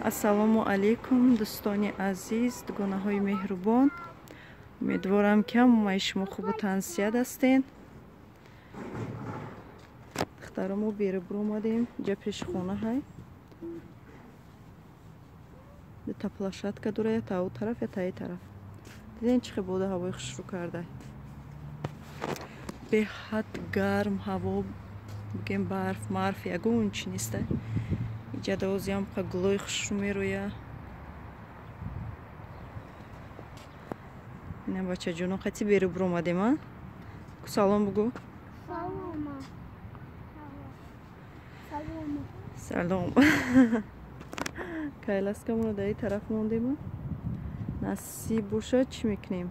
Ассалому алайкум, дӯстони азиз, дугонаҳои меҳрубон. Умедворам, ки ҳамаи шумо хубу тансиҳат ҳастед. Духтаро, мо берубур омадем. Инҷа пеши хона ҳай. Дута площадка дора, я та ӯ тараф, я та и тараф. Дидем, чӣ хел бода ҳавои хушрӯ карда. Беҳад гарм ҳаво, бигем, барф марф ягон чи неста. Иҷа дозиам қа гулои хушрӯ мероя. Ина бачаҷоно қати берубур омадем, а? Ку салом бугӯ. Салом. Коляскамонро дар ин тараф мондем. Насиб бошад, чӣ мекунем?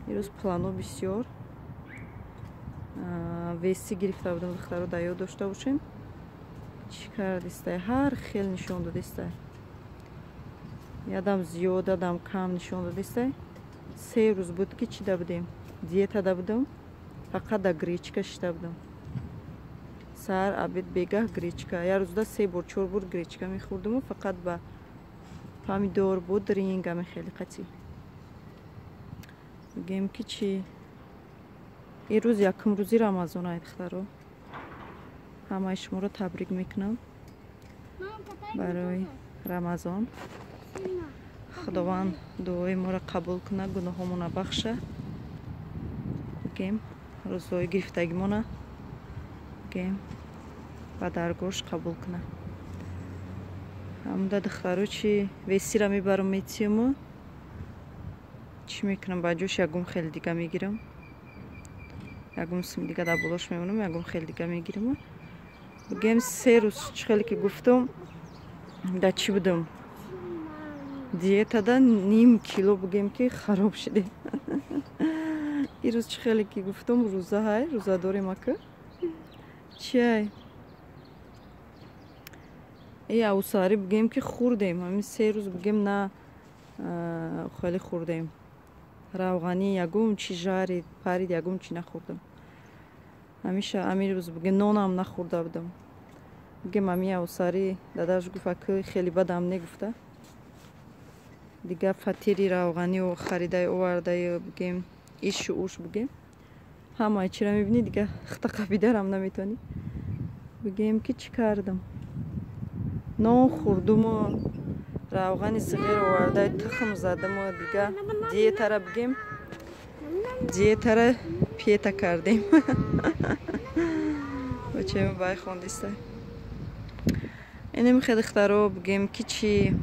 Ирӯз плано бисёр. Весы гирифта будам, духтаро, дар ёд дошта бошем. Чӣ кардистай? Ҳар хел нишон додистай. Ядам зиёд, ядам кам нишон додистай. 3 рӯз буд, ки чида будем? Диетада будам. Фақат да гречка шита будам. Саҳар, обед, бегаҳ гречка. Як рӯзда се бор, чор бор гречка мехӯрдуму фақат ба помидор буд, рингами хеле қатӣ. Бигем, ки чӣ? Ин рӯз якум рӯзи Рамазон ай, духтаро. Ҳамаи шуморо табрик мекунам барои Рамазон. Худованд дуои моро қабул кунад, гуноҳомона бахша. Бигем, рӯзҳои гирифтагимона, бигем, ба даргоҳш қабул кунад. Ҳамда, духтаро, чи весира мебарам, метиюму чӣ мекунам, ба ҷош ягон хели дига мегирам. Ягон сими дига дар болош мемонам, ягон хели дига мегираму. Бигем, 3 рӯз, чӣ хеле ки гуфтам, дар чӣ будам? Диетада ним кило, бигем, ки хароб шудем. Ирӯз, чӣ хеле ки гуфтам, рӯза ҳай, рӯза дорем ака. Чиай? Э, авсари, бигем, ки хӯрдем. Ҳамин 3 рӯз, бигем, на хеле хӯрдем. Равғанӣ ягон чи, жарид, парид, ягон чи нахӯрдам. Ҳамеша ҳамин рӯз, бигем, нонам нахӯрда будам. Бигем, ҳамин авсари дадаш гуфт, ака, хеле бадам негуфта. Дигар фатири равғанию харидаи овардаю, бигем, ишу уш, бигем. Ҳамаи чиро мебинӣ, дигар хата қабидарам наметавонӣ. Бигем, ки чӣ кардам? Нон хӯрдуму равғани зиғер овардаи тухм задаму дигар диетара, бигем, диетара пета кардем. Бачаем бай хондиста. Инем хе, духтаро, бигем, ки чӣ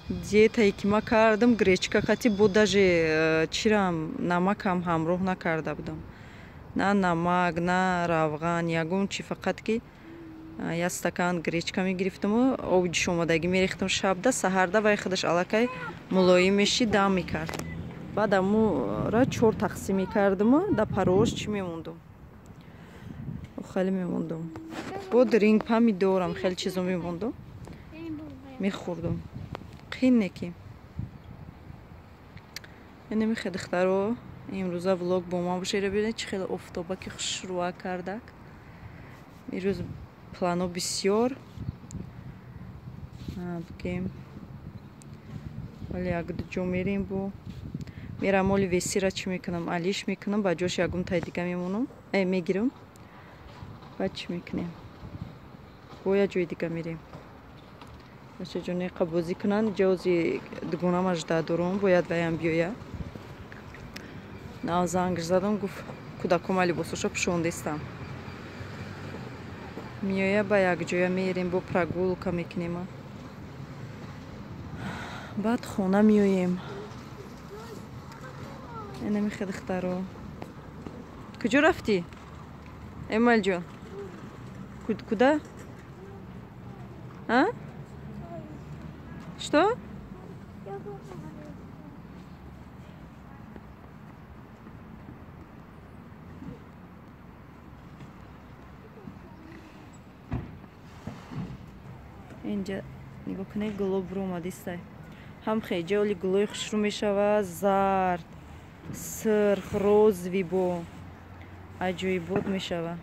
диетае ки ма кардам, гречка қати бо даже чирам, намакам ҳамроҳ накарда будам. На намак, на равған, ягон чи, фақат ки як стакан гречка мегирифтаму оби ҷӯшомадагӣ мерехтам шабда, саҳарда вай худаш аллакай мулоим мешид, дам мекард. Баъд амура чор тақсим мекардаму да парош чӣ мемондум? Хеле мемондум. Бо дринг, помидорам, хеле чизо мемондум. Мехӯрдум. Қин не ки. Инамихе, духтаро, имрӯза влог бо ман бошед. Бибинед, чӣ хеле офтоба ки хушрӯа кардак. Ирӯз плано бисёр. Бигем, вале як ҷо мерем, бо мерам, оли весира чӣ мекунам, алиш мекунам, ба ҷош ягон тай дига мемонам, мегирам. Баъд чӣ мекунем? Бо як ҷои дига мерем. Бачаҷоне қа бозӣ кунанд, ҷози дугонам ажда дорум, бояд ваям биёяд. Нав занг задам, гуфт, кӯдакома либосоша пӯшондестам. Меоя, ба якҷоя мерем, бо прогулка мекунем. Баъд хона меоем. Инамихе, духтаро. Куҷо рафтӣ? Эмалҷон? Куда? А? Что? Инҷа нигоҳ кунед, гулоб буромадистай. Ҳам хеҷа оли гулои хушрӯ мешавад, зард, сирх, розовый, бо аҷоибот мешавад.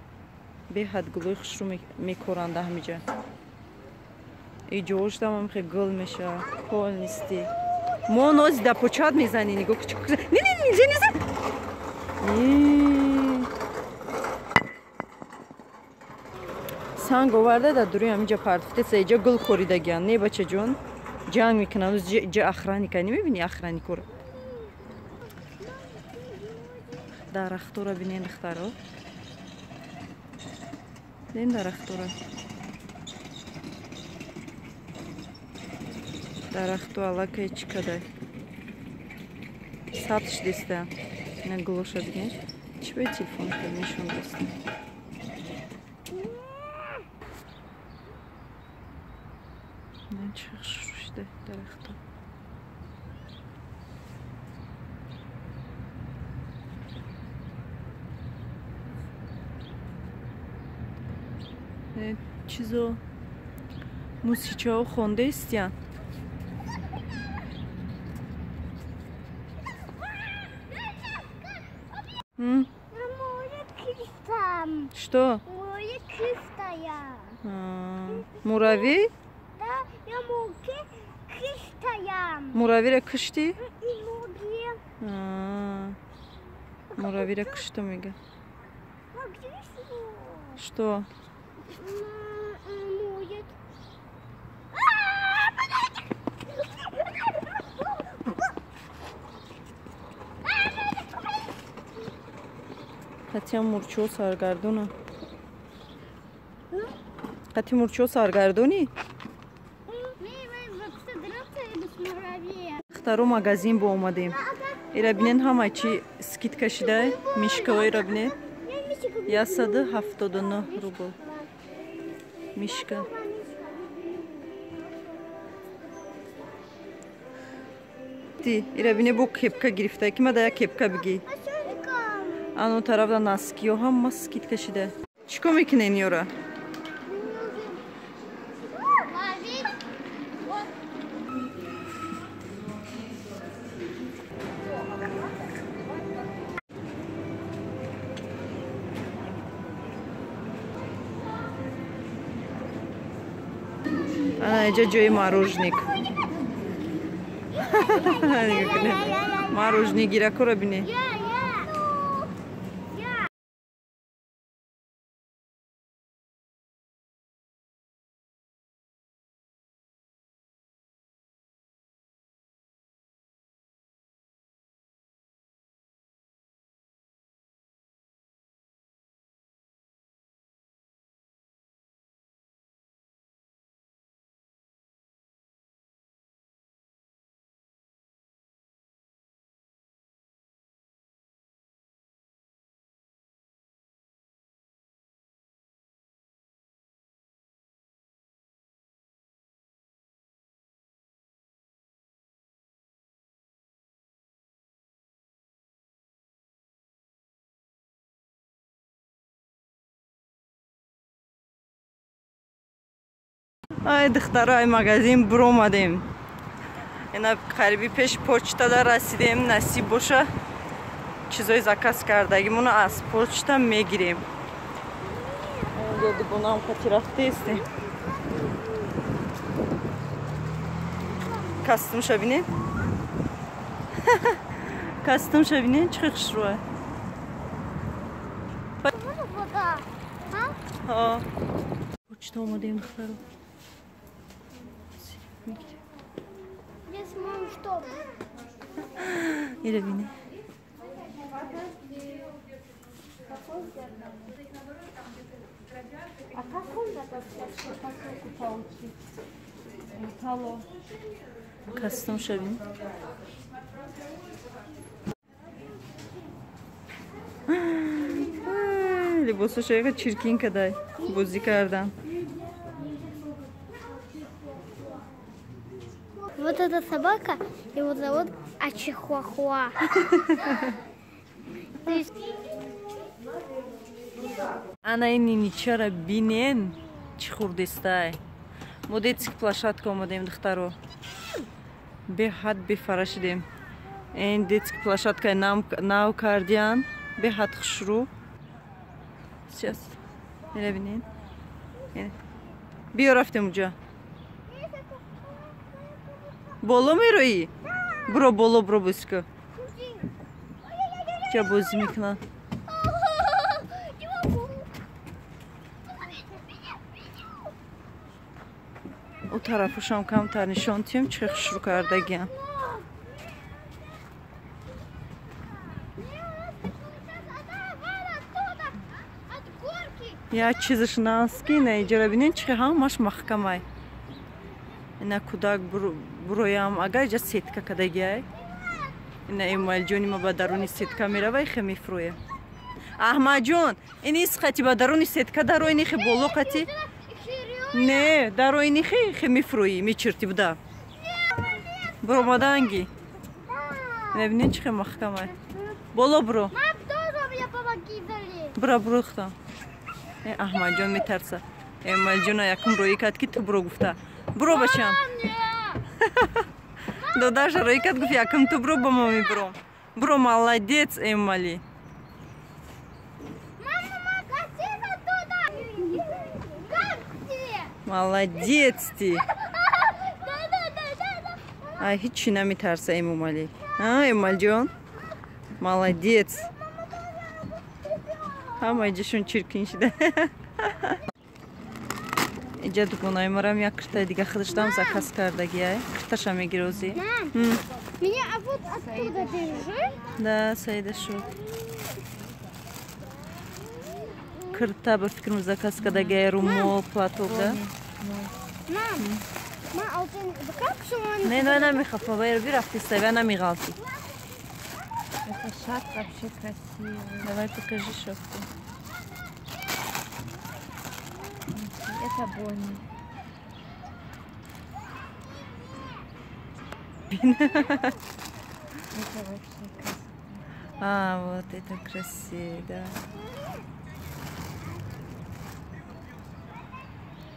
Беҳад гулои хушрӯ мекоранда ҳамиҷа. Иҷоштам ҳам хе гул меша. Полнисти. Мо нози да почат мезанӣ, нигоҳ ки. Не, не, нельзя, нельзя. Санг оварда дар дуруи ҳаминҷа партофтеса, иҷа гул хоридагиан. Не, бачаҷон, ҷанг мекунанд. Иҷа охранника немебини, охранникора. Дарахтора бинен, духтаро. Бинен дарахтора. Дарахту аллакай чӣ кадай. Сабз шудеста. Ина гулоша бинен. Чӣ бе телефон нишон деста. Чӣ шуда дарахто. Чизо мусичао хондаистиян. Что? Муравей? Да, я муки киштаям. Муравейра кишти? Муравейра кишта мега. Что? Қатия мурчо саргардона. Қати мурчо саргардонӣ? Духтаро, магазин бо омадем. Ира бинен, ҳама чи скидка шида, мишкаҳо ира бинен. 179 рубл. Мишка. Ти, ира бине, бо кепка гирифта. Ки ма да як кепка бигӣ. Ано тарафда носкиё ҳама скидка шида. Чӣ кор мекунен ёра? Ана иҷа ҷои морожник. Морожник гиракора бине. Ай, духтаро, ай магазин буромадем. Ина қариби пеш почтада расидем. Насиб боша, чизои заказ кардагимонро аз почта мегирем. Дигонам қати рафтаистем. Костюмша бинед. Костюмша бинед, чӣ хушрӯа. Почта омадем, духтаро. Ира бинед. А как он посылку получить? Алло. Костюмша бинед. Либосаша яка чиркин кадай. Бозӣ кардан. Вот эта собака, его зовут Ачихуахуа. Ана ин ниничара бинен, чӣ хурдестай. Мо детский площадка омадем, духтаро. Беҳад бефара шидем. Ин детский площадка нав кардиян, беҳад хушрӯ. Сейчас. Ина бинен. Биё, рафтем уҷа. Боло мероӣ? Буро боло, буро бозӣ. Ча бозӣ мекунад? О тарафушам камтар нишон тиём, чӣ хушрӯ кардагиам. Як чизаш наски, на иҷара бинен чӣ ҳамаш маҳкамай. Ина кӯдак буроям, агар иҷа сетка кадагиай. Ина Эмомалиҷони ма ба даруни сетка мерава, ихе мефурӯя. Аҳмадҷон, ин ис қати ба даруни сетка дарои нихе боло қати. Не, дарои нихе ихе мефурӯӣ, мечирти буда. Буромаданги. Ина бинен чӣ хе маҳкамай. Боло буро. Бура бурухтам. Аҳмадҷон метарса. Эмомалиҷона якум роӣ кард, ки ту буро гуфта. Буро бачам. Додаша роӣ кард, гуфт якум ту буро, ба мо мебуром. Буро, молодец, Эмомалӣ. Молодец ты. Ай, ҳичи наметарса Эмомалӣ. А, Эмомалиҷон? Молодец. Ҳама иҷашон чиркин шуда. Иҷа дугонаи марам як киртаи дига худашдам заказ кардагиай. Кирташа мегирозӣ. Меня а вот оттуда держи. Да, Саида шуд. Кирта ба фикрам заказ кардагиай, румол, платок, да? Мам, Не, не, намехафа, вай бирафти, савя намеғалти. Это шарф вообще красивый. Давай покажи шапку. Это Бонни. Это вообще красиво. А, вот это красиво, да.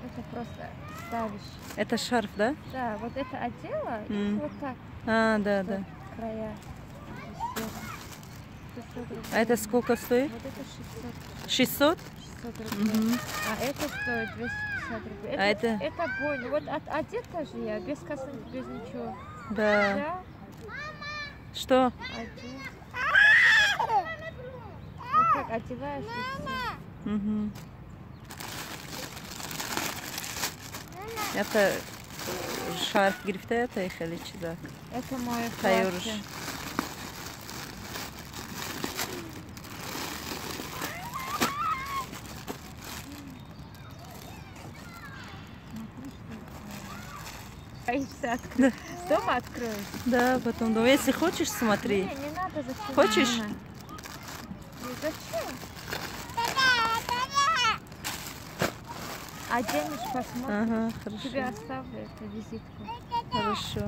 Это просто ставишь. Это шарф, да? Да, вот это одела и вот так. А, да, да. Края. А это сколько стоит? Вот это 600. 600? 600 рублей. Угу. А это стоит 250 рублей. Это, а это? Это больно. Вот одета же я, без косынки, без ничего. Да. Да. Что? Одет. Вот так одеваешь и все. Угу. Это шарф гирифта, это и хеличизак. Это мое платье. Боишься открыть? Да. Дома откроешь? Да, потом дома. Если хочешь, смотри. Не, не надо, зачем? Хочешь? Не, зачем? Оденешь, посмотришь. Ага, хорошо. Тебе оставлю эту визитку. Хорошо.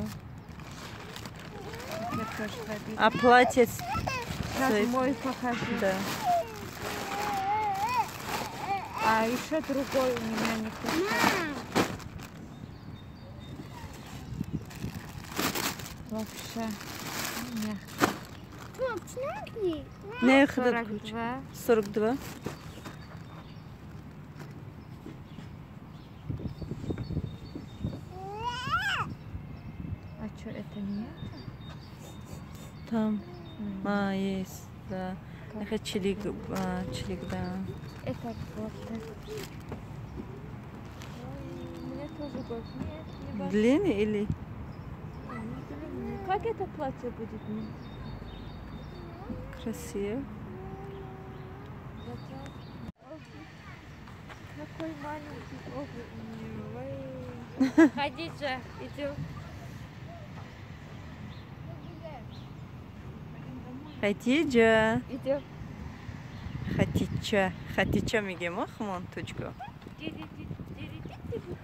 Я тоже победу. А платье? Сейчас мой покажу. Да. А еще другой у меня не хватает. Вообще мягко. Не, 42. 42. А что, это не это? Там. А, есть, да. Это чилик, чилик, да. Это вот так. У меня тоже год. Нет, не длинный или? Как это платье будет? Красиво. Какой маленький обувь у нее. Хадиджа, идем. Хадиджа. Идем. Хатича. Хатича мегем, охмон, точка. Идем, идем.